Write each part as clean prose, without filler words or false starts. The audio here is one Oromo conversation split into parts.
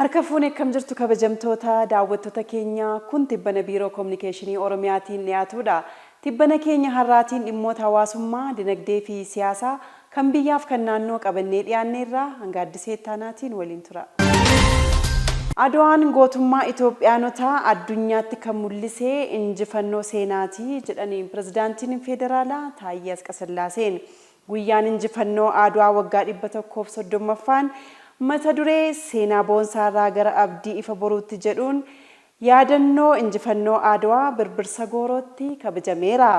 Harka fuune, akkam jirtu kabajamtoota daawwattoota keenya? Kun Tibbana Biiroo Kominikeeshinii Oromiyaatiin dhiyaatudha. Tibbana keenya har'aatiin dhimmoota hawaasummaa, dinagdee fi siyaasaa kan biyyaaf kan naannoo qabannee dhiyaanneerra. Hanga Addisee Ittaanaatiin waliin tura. Adwaan gootummaa Itoophiyaanotaa addunyaatti kan mul'ise injifannoo seenaati jedhani Pirezidaantiin Federaalaa Taayyee Atsqasillaaseen. Guyyaan injifannoo Adwaa waggaa 130ffaan mata duree "Seenaa boonsaarraa gara abdii ifa boruutti" jedhuun yaadannoo injifannoo Adwaa Birbirsa Goorootti kabajameera.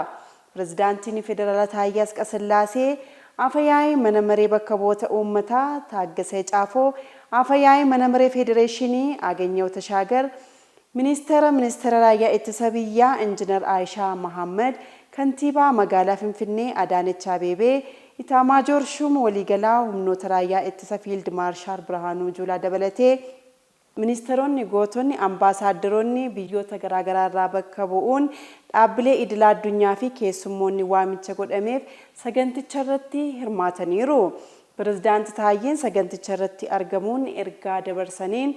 Pirezidaantiin Federaalaa Taayyee Atsqasillaasee, Afa Yaa'ii Mana Maree Bakka Bu'oota Uummataa Taaggasee Caafoo, Afa Yaa'ii Mana Maree Federeeshinii Aganyaw Tashaagar, Ministeera Ministeera Raayyaa Ittisa Biyyaa Injinar Aayishaa Mahaammad, Kantiibaa Magaalaa Finfinnee Adaanech Abeebee, Itaamaajoor Shuum Waliigalaa Humnoota Raayyaa Ittisa Fiild Maarshaal Birhaanuu Juulaa dabalatee Ministeeronni, gootonni, ambaasaaddaroonni biyyoota garaagaraa irraa bakka bu'uun dhaabbilee idila addunyaa fi keessummoonni waamicha godhameef saganticharratti hirmaataniiru. Pireezidaanti Taayyeen saganticharratti argamuun ergaa dabarsaniin,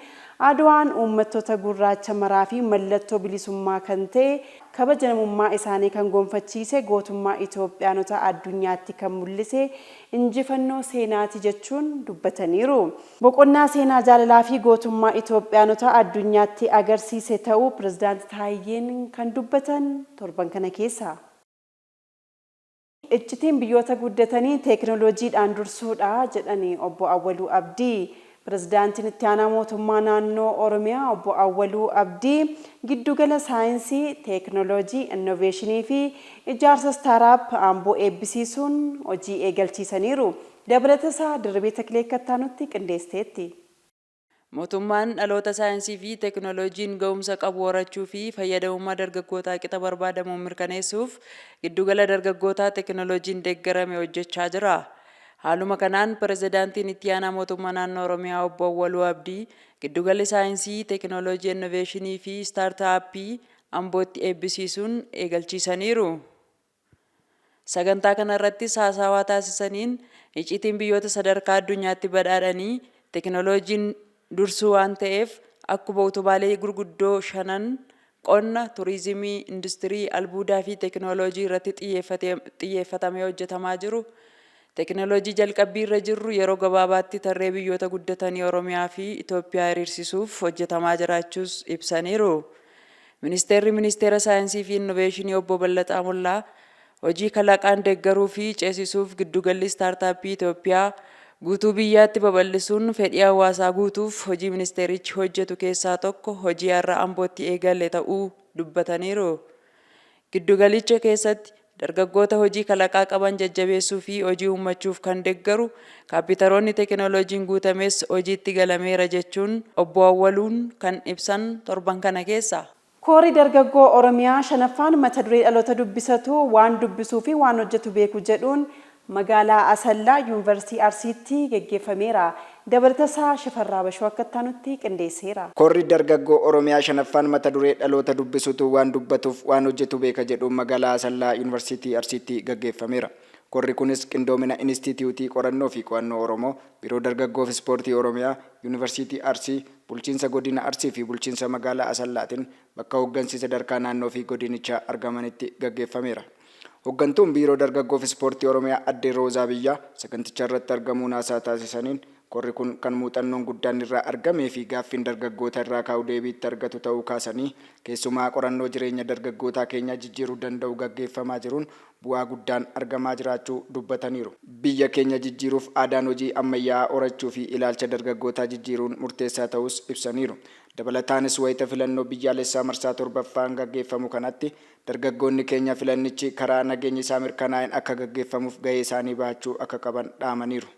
Adwaan uummattoota gurraacha maraafi mallattoo bilisummaa kan ta'e, kabaja namummaa isaanii kan gonfachiise, gootummaa Itoophiyaanotaa addunyaatti kan mul'ise injifannoo seenaati jechuun dubbataniiru. Boqonnaa seenaa jaalalaa fi gootummaa Itoophiyaanotaa addunyaatti agarsiise ta'uu Pireezidaanti Taayyeen kan dubbatan torban kana keessa. Iccitiin biyyoota guddatanii teeknooloojiidhaan dursuudha jedhani Obbo Awwaluu Abdii. Pirezidaantiin Itti Aanaa Mootummaa Naannoo Oromiyaa Obbo Awwaluu Abdii Giddugala Saayinsii, Teeknooloojii, Innoveeshinii fi Ijaarsa Istaaraap Amboo eebbisiisuun hojii eegalchiisaniiru. Dabalatasaa Dirribee Takilee akka itti aanutti qindeessiteetti. Mootummaan dhaloota saayinsii fi teeknooloojiin ga'umsa qabu horachuu fi fayyadamummaa dargaggootaa qixa barbaadamuun mirkaneessuuf giddugala dargaggootaa teeknooloojiin deeggarame hojjechaa jira. Haaluma kanaan Pirezidaantiin Itti Aanaa Mootummaa Naannoo Oromiyaa Obbo Awwaluu Abdii giddugalli saayinsii, teeknooloojii innoveeshinii fi istaarta aappii Ambootti eebbisiisuun eegalchiisaniiru. Sagantaa kanarrattis haasawaa taasisaniin, iciitiin biyyoota sadarkaa addunyaatti badhaadhanii teknoloojiin dursuu waan ta'eef akkuma utubaalee gurguddoo shanan qonna, turizimii, industirii, albuudaafi teknoloojii irratti xiyyeeffatamee hojjetamaa jiru teknoloojii jalqabbiirra jirru yeroo gabaabaatti tarree biyyoota guddatanii Oromiyaafi Itoophiyaa hiriirsisuuf hojjetamaa jiraachuus ibsaniiru. Ministeerri Ministeera Saayinsii fi Innoveeshinii Obbo Ballaxaa Mollaa, hojii kalaqaan deeggaruu fi ceesisuuf giddugalli istaartaappii Itoophiyaa guutuu biyyaatti babal'isuun fedhii hawaasaa guutuuf hojii ministeerichi hojjetu keessaa tokko hojii har'a Ambootti eegale ta'uu dubbataniiru. Giddugalicha keessatti dargaggoota hojii kalaqaa qaban jajjabeessuu fi hojii uummachuuf kan deggaru kaappitaroonni teekinooloojiin guutames hojiitti galameera jechuun Obbo Awwaluun kan ibsan torban kana keessa. Koorri Dargaggoo Oromiyaa 5ffaan mata duree Dhaloota Dubbisatu, Waan Dubbisuu fi Waan Hojjetu Beeku jedhuun Magaalaa Asallaa Yuunvarsiitii Arsiitti geggeeffameera. Dabalatasaa Shifarraa Bashoo akka itti aanutti qindeesseera. Korri Dargaggoo Oromiyaa 5ffaan mata duree Dhaloota Dubbisutu Waan Dubbatuuf Waan Hojjetu Beeka jedhuun Magaalaa Asallaa Yuunvarsiitii Arsiitti gaggeeffameera. Korri kunis qindoomina Inistiitiyuutii Qorannoo fi Qo'annoo Oromoo, Biiroo Dargaggoo fi Ispoortii Oromiyaa, Yuunivarsiitii Arsii, Bulchiinsa Godina Arsii fi Bulchiinsa Magaalaa Asallaatiin bakka hoggansi sadarkaa naannoo fi godinichaa argamanitti gaggeeffameera. Hoggantuun Biiroo Dargaggoof Ispoortii Oromiyaa Addee Roozaa Biyyaa saganticharratti argamuun haasaa taasisaniin, korri kun kan muuxannoon guddaan irraa argamee fi gaaffiin dargaggoota irraa ka'u deebii itti argatu ta'uu kaasanii, keessumaa qorannoo jireenya dargaggootaa keenyaa jijjiiruu danda'u gaggeeffamaa jiruun bu'aa guddaan argamaa jiraachuu dubbataniiru. Biyya keenya jijjiiruuf aadaan hojii ammayyaa'aa horachuu fi ilaalcha dargaggootaa jijjiiruun murteessaa ta'uus ibsaniiru. Dabalataanis wayita filannoo biyyaalessaa marsaa 7ffaan gaggeeffamu kanatti Dargaggoonni keenya filannichi karaa nageenyi isaa mirkanaa'een akka gaggeeffamuuf gahee isaanii bahachuu akka qaban dhaamaniiru.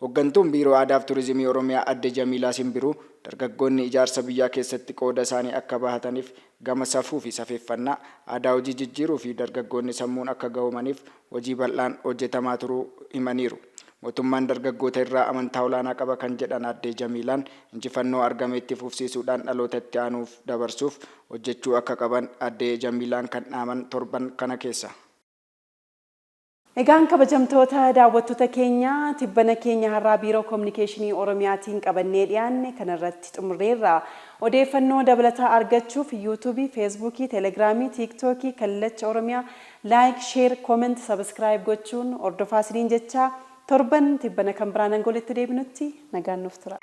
Hoggantuun Biiroo Aadaaf Turizimii Oromiyaa Adde Jamiilaa Simbiruu dargaggoonni ijaarsa biyyaa keessatti qooda isaanii akka bahataniif gama safuu fi safeeffannaa, aadaa hojii jijjiiruu fi dargaggoonni sammuun akka gahoomaniif hojii bal'aan hojjetamaa turuu himaniiru. Mootummaan dargaggoota irraa amantaa olaanaa qaba kan jedhan Aadde Jamiilaan, injifannoo argame itti fufsiisuudhaan dhaloota itti aanuuf dabarsuuf hojjechuu akka qaban Aadde Jamiilaan kan dhaaman torban kana keessa. Egaan kabajamtoota daawwattoota keenya, tibbana keenya har'aa Biiroo Kominikeeshinii Oromiyaatiin qabannee dhiyaanne kanarratti xumurreerra. Odeeffannoo dabalataa argachuuf Yuutuubii, Feesbuukii, Telegiraamii, Tiiktookii Kallacha Oromiyaa like, share, comment, subscribe gochuun hordofaa isiniin jechaa, torban tibbana kan biraan hanga walitti deebinutti nagaan nuuf tura.